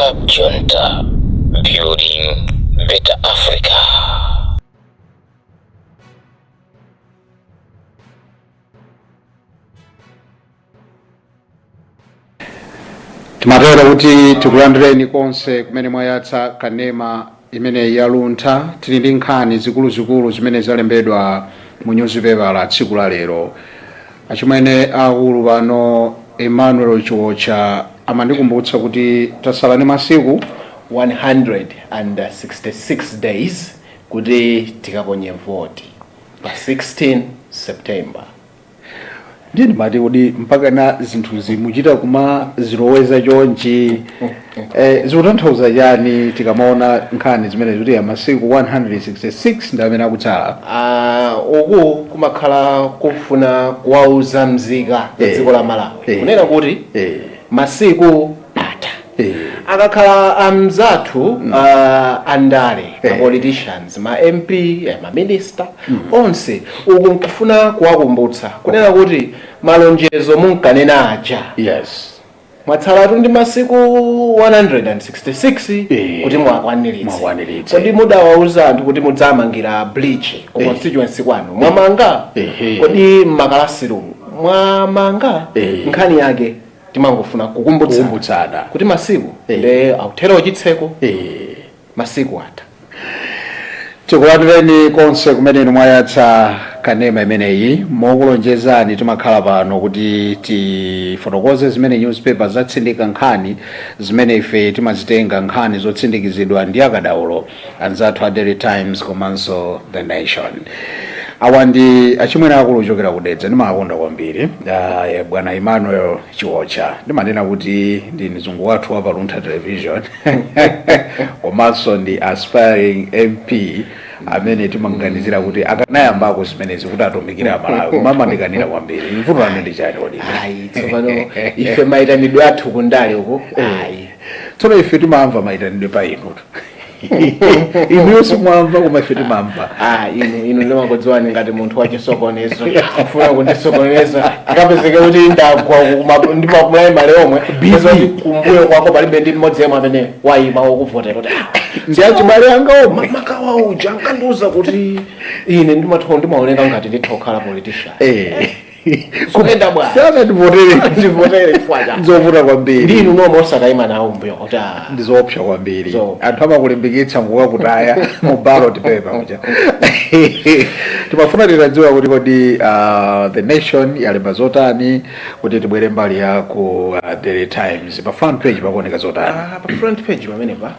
Cab Junta, building better Africa. Timatero kuti tikulandireni konse kumene mwayatsa kanema imeneyi ya Luntha. Tili ndi nkhani zikuluzikulu zimene zalembedwa mu nyuzipepala tsiku la lero. Achimwene akulu pano, Emmanuel Chiwocha, amandikumbutsa kuti tasala ndi masiku 166 days kuti tikaponye voti pa 16 September. Ndiye ndimati, kuti mpaka na zinthuzi muchita kumaziloweza chonchi, zikutanthauza chani tikamaona nkhani zimene zikuti ya masiku 166 ndi amene akutsala? Ah, uku kumakhala kufuna kuwauza mzika za dziko la Malawi kunena kuti masiku atha. Akakhala amzathu andale, ma politicians, ma MP, ma minister onse, uku nkufuna kuwakumbutsa kunena kuti malonjezo munkanena aja, mwatsalatu ndi masiku 166 kuti mwakwaniritse. Mwakwaniritse. Kodi mudawauza anthu kuti mudzamangira bridge ku constituency kwanu, mwamanga? Kodi mmakalasirumu mwamanga? Nkhani yake timangofuna kukumbutsana kukumbutsana kuti masiku nde akuthera chitseko, masiku atha. Tikulandireni konse kumene inu mwayatsa kanema imeneyi. Mokulonjezani, timakhala pano kuti tifotokoze zimene newspaper zatsindika, nkhani zimene ife timazitenga, nkhani zotsindikizidwa ndi akadaulo anzathu a Daily Times komanso The Nation. Awa ndi achimwene akulu kuchokera kudedza, ndimakonda kwambiri, bwana Emmanuel Chiwocha. Ndimanena kuti ndi mzungu wathu wa pa Luntha Television komanso ndi aspiring MP amene timaganizira kuti akanayambako zimenezi kuti atumikire Amalawi, koma amandikanira kwambiri. Mvuto lanu ndi chani kodi? Ayi, tsopano ife mayitanidwe athu kundale uko, ayi. Tsono ife timamva mayitanidwe pa inutu, inuyo simwamva, koma ife timamva. Ah, inu ndimakudziwani ngati munthu wachisokonezo, kufuna kundisokoneza. Tikapezeke kuti ndagwa ndimaprimary omwe, peza kuti kumbuyo kwako palibe ndi mmodzi yemwe amene wayima wokuvotera kuti ah, ndi achibale anga omwe. Makawa uja ankandiuza kuti ine ndimatha, ndimaoneka ngati nditha kukhala politician. Kuyenda bwana. Sanandivotere. Ndivotere chifukwa cha Nzovuta kwambiri. Ndi inu nomwe osakayima nawo mbuyo kuti ah, Ndizoopsa kwambiri. Anthu amakulimbikitsa ngokakutaya mu ballot paper kuja. Timafuna titadziwa kuti kodi The Nation yalemba zotani, kuti tibwere mbali ya ku Daily Times. Pa front page pakuoneka zotani? Ah, pa front page pamenepa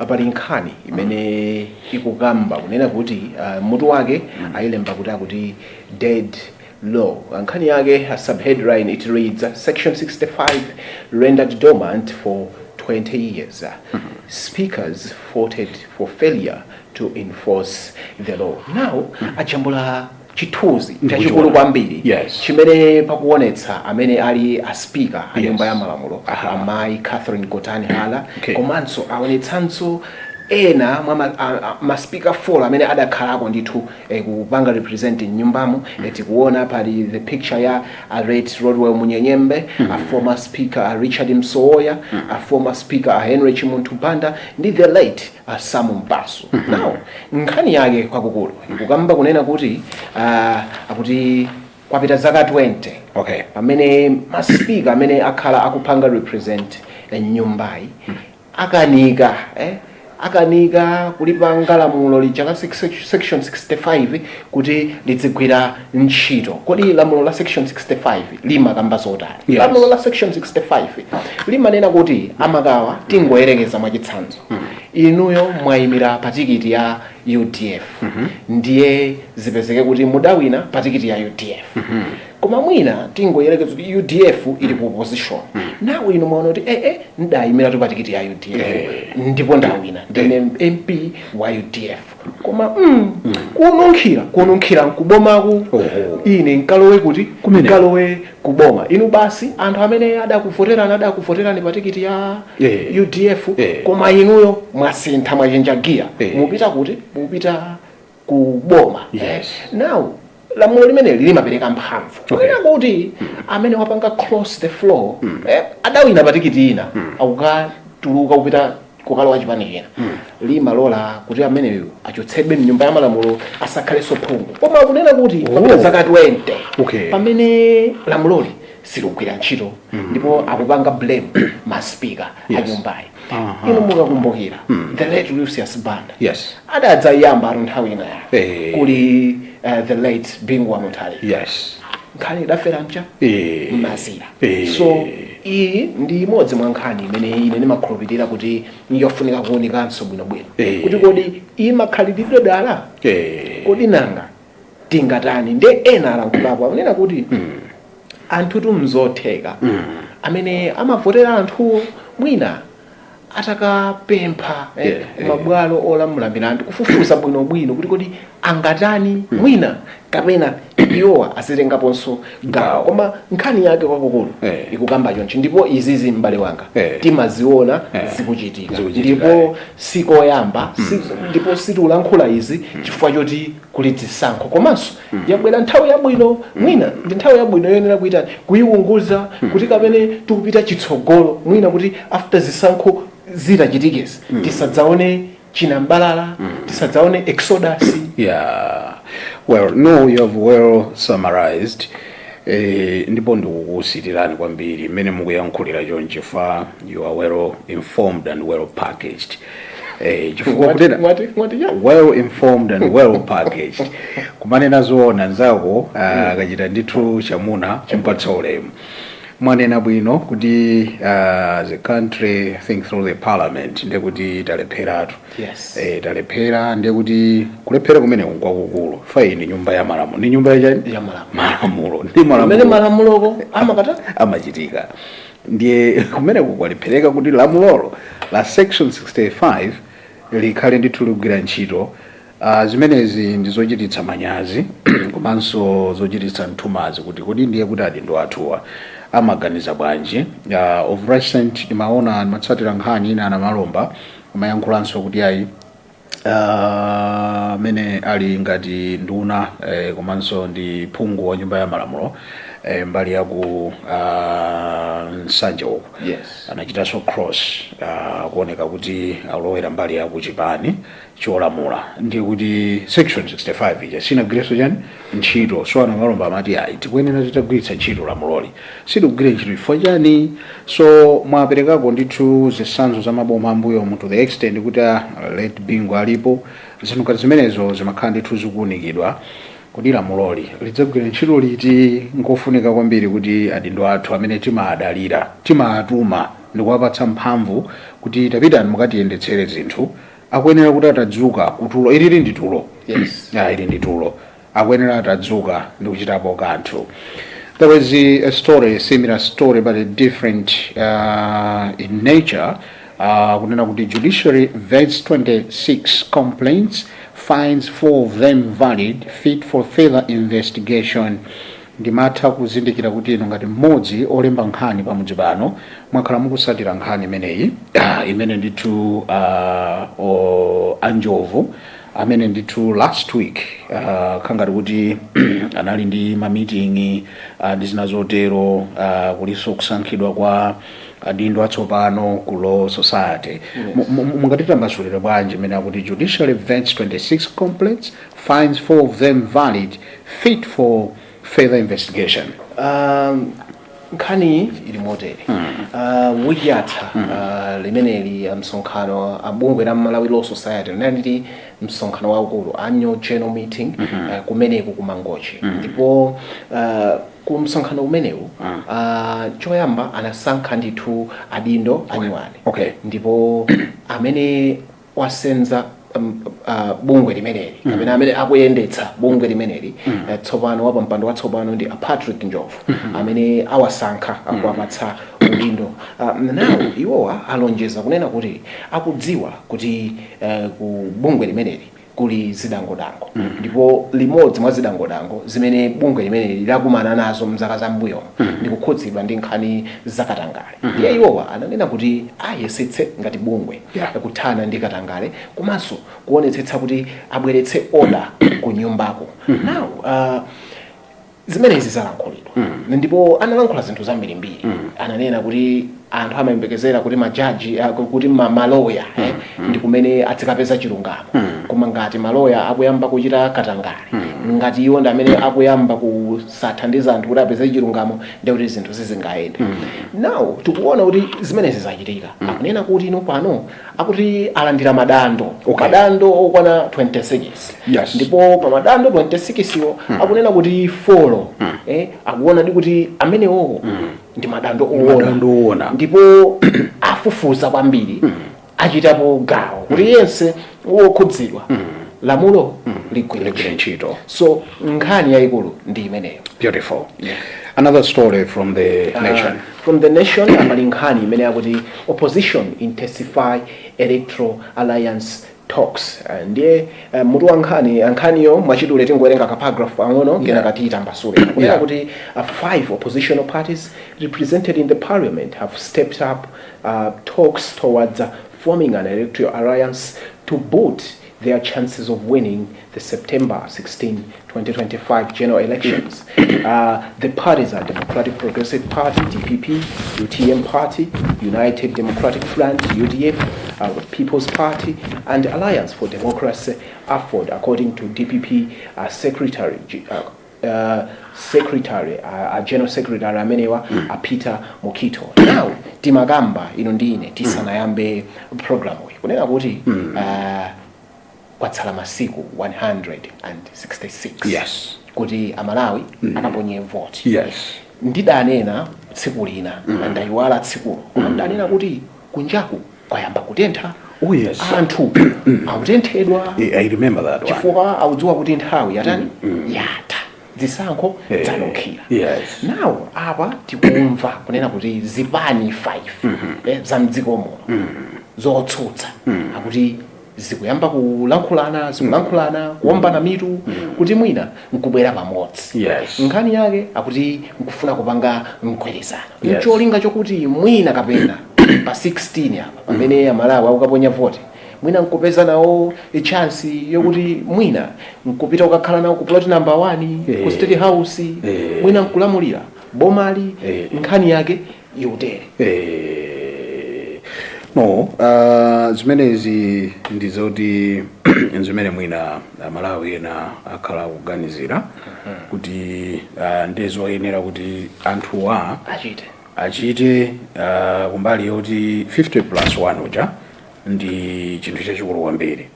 pali nkhani imene ikukamba kunena kuti mutu wake ayilemba kuti akuti "Dead Law". Nkhani yake, a subheadline, it reads, "Section 65 rendered dormant for 20 years, speakers faulted for failure to enforce the law". Now ajambula chithunzi chachikulu kwambiri chimene pakuonetsa amene ali a speaker a nyumba ya malamulo, amayi Catherine Gotani Hara, komanso aonetsanso ena mwa ma speaker 4 amene adakhalako ndithu kupanga represent mnyumbamo. Tikuona pali the picture ya a late Rodwell Munyenyembe, a former speaker a Richard Msowoya, a former speaker a Henry Chimunthu Banda ndi the late a Sam Mpasu. Now nkhani yake kwakukulu ikukamba kunena kuti akuti kwapita zaka 20 pamene maspika amene akhala akupanga represent nyumbayi akanika, akanika kulipanga lamulo lija la section 65 kuti lidzigwira ntchito. Kodi lamulo la section 65 limakamba zotani? Lamulo la section 65 limanena kuti, amakawa, tingoyerekeza mwachitsanzo, inuyo mwayimira pa tikiti ya UDF, ndiye zipezeke kuti mudawina pa tikiti ya UDF, koma mwina tingoyerekeza kuti UDF ili ku opposition. Nawe inu mwaona kuti ndayimira tu pa tikiti ya UDF ndipo ndawina, ndine MP wa UDF, koma kununkhira nkubomaku, ine nkalowe kuti? Kumene. Nkalowe kuboma. Inu basi, anthu amene adakuvoterani pa tikiti ya UDF, koma inuyo mwasintha, mwachenja giya, mupita kuti? Mupita ku boma. Now lamulo limeneli limapereka mphamvu kunena kuti amene wapanga cross the floor, adawina pa tikiti ina, akuka Akatuluka kupita kukalowa chipani china, limalola kuti ameneyo achotsedwe mnyumba ya malamulo, asakhalenso phungu. Koma akunena kuti papita zaka 20 pamene lamuloli silikugwira ntchito, ndipo akupanga blame maspika a nyumbayi. Inu mukakumbukira the late Lucius Banda adadzayamba atu nthawi ina yake kuli the late Bingu wa Mutharika, nkhani idafera mcha mazira. So iyi ndi imodzi mwa nkhani imene ine ndimakhulupirira kuti yofunika kuwunikanso bwinobwino kuti kodi imakhaliridwe dala, kodi nanga tingatani? Nde ena alankhulapo, akunena kuti anthu tumzotheka amene amavotera anthuwo mwina atakapempha mabwalo olamula milandu kufufuza bwinobwino kuti kodi angatani, mwina kapena iwowa azitengaponso gawo. Koma nkhani yake kwakukulu ikukamba chonchi, ndipo izizi, m'bale wanga, timaziona zikuchitika. Zikuchitika. Ndipo sikoyamba, ndipo sitikulankhula izi chifukwa choti kuli zisankho, komanso yabwera nthawi yabwino. Mwina ndi nthawi yabwino yoyenera kuitani, kuyiwunguza kuti kapene tikupita chitsogolo, mwina kuti after zisankho zitachitikezi tisadzaone chinambalala, tisadzaone exodus. Yeah. Well, no, you have well summarized. Ndipo ndikukusitirani kwambiri mmene mukuyankhulira chonchi, fa you are well informed and well packaged. Chifukwa kunena Mwati ya? Well informed and well packaged. Kumanena zoona, nzako akachita ndithu chamuna, chimpatsa ulemu. Mwanena bwino kuti the country think through the parliament, ndekuti talepheratu. Talephera, ndekuti kulephera kumene kwakukulu. Fa iyi ndi nyumba ya malamulo, ndi nyumba yachani? Ya malamulo. Malamulo ndi Kumene malamulo malamuloko amakata amachitika, ndiye kumene kukwaliphereka kuti lamulolo la section 65 likhale ndithu ligwira ntchito. Zimenezi ndi zochititsa manyazi komanso zochititsa nthumazi kuti kodi ndiye kuti adindo athuwa amaganiza bwanji? Of recent ndimaona, ndimatsatira nkhani ina, anamalomba amayankhulanso kuti ayi, amene ali ngati nduna komanso ndi phungu wa nyumba ya malamulo mbali ya ku Nsanje uko anachitanso cross, kuoneka kuti alowera mbali ya ku chipani cholamula, ndi kuti section 65 ija sinagwirenso chani ntchito. So anamalomba amati ayi, tikuyenera titagwiritsa ntchito lamuloli, sitikugwira ntchito chifukwa chani? So mwaperekako ndithu zitsanzo za maboma ambuyomu to the extent kuti late Bingu alipo, zinthu ngati zimenezo zimakhala ndithu zikuunikidwa kuti lamuloli lidzagwira ntchito liti. Nkofunika kwambiri kuti adindo athu amene timaadalira, timaatuma ndikuwapatsa mphamvu kuti tapitani mukatiyendetsere zinthu, akuyenera kuti atadzuka kutulo, ilili ndi tulo. Ah, ili ndi tulo, akuyenera atadzuka ndi kuchitapo kanthu. There was a story, a similar story but a different in nature, kunena kuti judiciary vets 26 complaints, finds four of them valid, fit for further investigation. Ndimatha kuzindikira kuti inu ngati mmodzi olemba nkhani pamudzi pano mwakhala mukusatira nkhani imeneyi, imene ndithu anjovu amene ndithu last week khangati kuti anali ndi ma meeting ndi zina zotero, kulinso kusankhidwa kwa adindo atsopano ku Law Society. Mungatitambasulire bwanji imene akuti judiciary vets 26 complaints, finds four of them valid, fit for further investigation? Nkhani ili motere. Wiki yatha limeneli msonkhano abungwe la Malawi Law Society linali ndi msonkhano waukulu, annual general meeting, kumeneku ku Mangochi. Ndipo ku msonkhano umenewu choyamba anasankha ndithu adindo anyuwani. Ndipo amene wasenza bungwe limeneli kapena amene akuyendetsa bungwe limeneli tsopano, wapampando watsopano ndi a Patrick Njovu, amene awasankha, akuwapatsa udindo. Nawo iwowa alonjeza kunena kuti akudziwa kuti ku bungwe limeneli kuli zidangodango, ndipo limodzi mwa zidangodango zimene bungwe limeneli lakumana nazo mzaka zam'mbuyomo ndi kukhudzidwa ndi nkhani zakatangale. Ndiye iwowa ananena kuti ayesetse ngati bungwe kuthana ndi katangale komanso kuonetsetsa kuti abweretse order ku nyumbako. Now zimenezi zalankhulidwa, ndipo analankhula zinthu zambirimbiri. Ananena kuti Anthu amayembekezera kuti majaji, kuti maloya ndi kumene azikapeza chilungamo, koma ngati maloya akuyamba kuchita katangale, ngati iwo ndi amene akuyamba kusathandiza anthu kuti apeze chilungamo, ndi kuti zinthu sizingayende. Now tikuona kuti zimenezi zachitika. Akunena kuti ino pano akuti alandira madando, madando okwana 26, ndipo pa madando 26 iwo akunena kuti four, akuona ndi kuti amenewo ndi madando oona. Madando oona. Ndipo afufuza kwambiri, achitapo gawo kuti yense wokhudzidwa lamulo ligwire ligwire ntchito. So nkhani yayikulu ndi imeneyo. Beautiful. Another story from the Nation. From the Nation pali nkhani imene yakuti "Opposition intensify electoral alliance talks". Ndiye mutu wa nkhani, nkhaniyo mwachidule tingowerenga ka paragraph pang'ono, kena katiyitambasule, kunena kuti five oppositional parties represented in the parliament have stepped up talks towards forming an electoral alliance to boost their chances of winning the September 16, 2025 general elections. The parties are Democratic Progressive Party, DPP, UTM Party, United Democratic Front, UDF, People's Party, and Alliance for Democracy, AFORD, according to DPP General Secretary amenewa, Peter Mukhito. Now timakamba ino ndine tisanayambe program iyi kunena kuti kwatsala masiku 166 kuti Amalawi akaponye voti. Ndidanena tsiku lina, ndayiwala tsikulo, koma ndidanena kuti kunjaku kwayamba kutentha. Oh, yes. Anthu akutenthedwa. I remember that one. Chifukwa akudziwa kuti nthawi yatani? Yatha, zisankho zanunkhira. Now apa tikumva kunena kuti zipani 5 za mdziko muno zotsutsa akuti zikuyamba kulankhulana, zikulankhulana, kuombana mitu kuti mwina nkubwera pamodzi. Nkhani yake akuti nkufuna kupanga mgwirizano ncholinga chokuti mwina kapena pa 16 apa pamene Amalawi akukaponya voti, mwina nkupeza nawo chance yokuti mwina nkupita kukakhala nawo ku plot number 1 ku State House, mwina nkulamulira bomali. Nkhani yake ikutere. No, zimenezi ndizoti zimene mwina Malawi ena akhala akuganizira kuti ndizoyenera kuti anthuwa achite achite kumbali yoti 50 plus 1 uja ndi chinthu chachikulu kwambiri.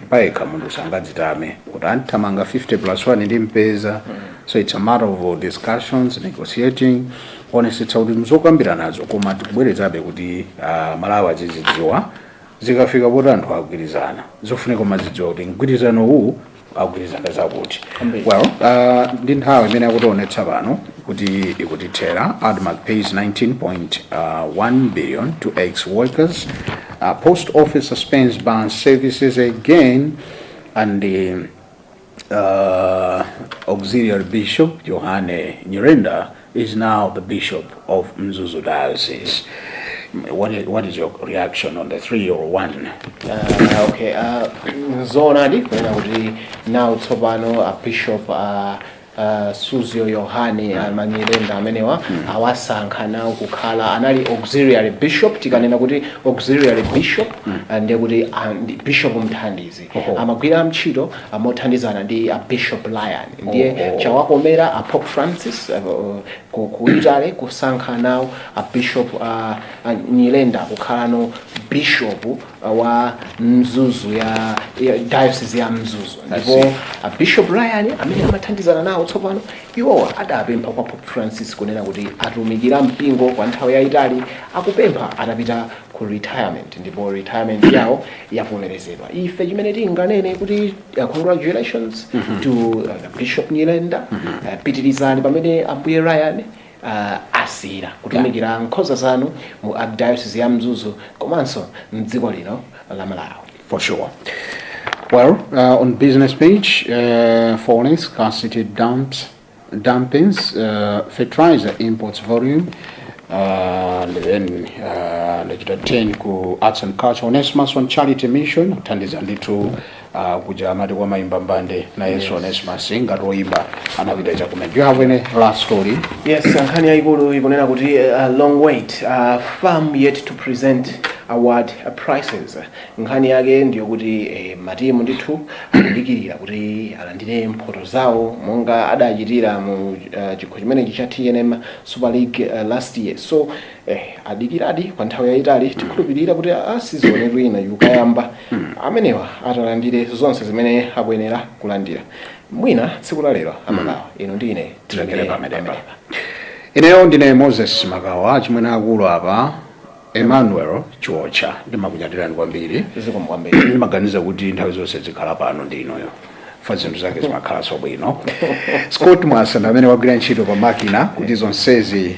Payekha munthu sangadzitame kuti anthamanga 50 plus 1 ndi mpeza. So it's a matter of discussions, negotiating, kuonesetsa kuti mzokambira nazo. Koma tikubwerezabe kuti Malawi azizidziwa, zikafika poti anthu agwirizana, zofunika kumazidziwa kuti mgwirizano uwu agwirizana zakuti. Kwambiri. Well, ndi nthawi imene akutionetsa pano kuti ikutithera. ADMARC pays 19.1 billion to ex workers. Post Office suspends bus services again, and the Auxiliary Bishop Johanne Nyirenda is now the Bishop of Mzuzu Diocese. What is your reaction on the three or one? Okay, nzoonadi kunena kuti now tsopano a Bishop Suzgo Yohane Manyirenda amenewa awasankha nawo kukhala, anali auxiliary bishop. Tikanena kuti auxiliary bishop, ndiye kuti ndi bishop mthandizi. Amagwira ntchito mothandizana ndi a Bishop Ryan. Ndiye chawakomera a Pope Francis ku Italy kusankha nawo a Bishop Nyirenda kukhalano bishop wa Mzuzu, ya diocese ya Mzuzu. Ndipo a Bishop Ryan amene amathandizana nawo tsopano, iwowa adapempha kwa Pope Francis kunena kuti atumikira mpingo kwa nthawi yayitali, akupempha atapita ku retirement, ndipo retirement yawo yavomerezedwa. Ife chimene tinganene kuti congratulations to Bishop Nyirenda. Pitirizani pamene Ambuye Ryan asiyira kutumikira nkhosa zanu mu Archdiocese ya Mzuzu komanso mdziko lino la Malawi. For sure. Well, on business page, falling scarcity dampens fertilizer imports volume. And then ndachita 10 ku arts and culture, Onesimus on charity mission, kuthandiza ndithu. Kuja amati kwa mayimba mbande nayenso Onesimus ngati oyimba anapita chakumene. Do you have any last story? Yes, nkhani yayikulu ikunena kuti long wait, FAM yet to present award prices. Nkhani yake ndiyokuti matimu ndithu akudikirira kuti alandire mphoto zawo monga adachitira mu chikho chimenechi cha TNM Super League last year. So adikiradi kwa nthawi yayitali. Tikhulupirira kuti a season ina ikayamba, amenewa atalandire zonse zimene akuyenera kulandira. Mwina tsiku la lero, amakawa, ino ndine Tilekere pamenepa. Ineyo ndine Moses Makawa, chimwene akulu apa Emmanuel Chiotcha, ndimakunyadirani kwambiri. Zikomo kwambiri. Ndimaganiza kuti nthawi zonse zikhala pano ndi inoyo fa zinthu zake zimakhala bwino. Scott Mwasa amene wagwira ntchito pa makina kuti zonsezi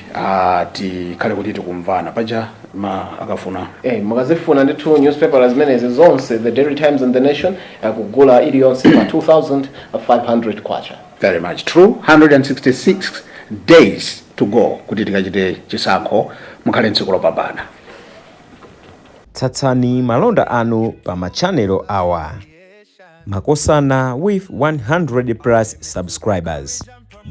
tikhale kuti tikumvana paja ma akafuna. Mukazifuna ndithu newspaper zimenezi zonse, The Daily Times and The Nation, kugula iliyonse pa 2500 kwacha. Very much true. 166 days to go kuti tikachite chisankho. Mukhale tsiku lopambana. Tsatsani malonda anu pa machanelo awa: Makosana with 100 plus subscribers,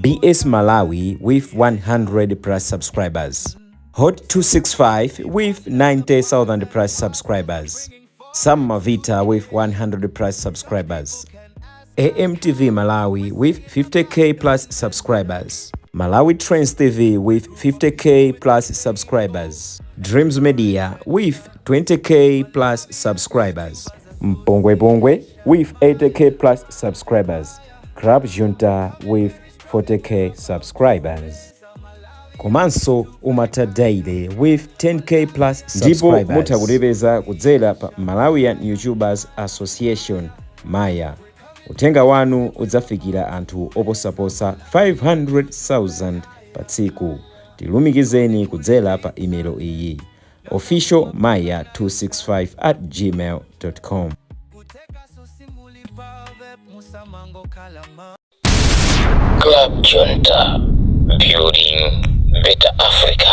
BS Malawi with 100 plus subscribers, Hot 265 with 90,000 plus subscribers, Sam Mavita with 100 plus subscribers, AMTV Malawi with 50K plus subscribers, Malawi Trends TV with 50K plus subscribers, Dreams Media with 20K plus subscribers, Mpongwe Pongwe with 80K plus subscribers, Club Junta with 40K subscribers. Komanso Umata Daily with 10K plus Ndipo subscribers. Mutha kutipeza kudzera pa Malawian YouTubers Association, Maya. Uthenga wanu udzafikira anthu oposaposa 500,000 pa tsiku. Tilumikizeni kudzera pa imelo iyi: officialmaya265@gmail.com. Club Junta, building better Africa.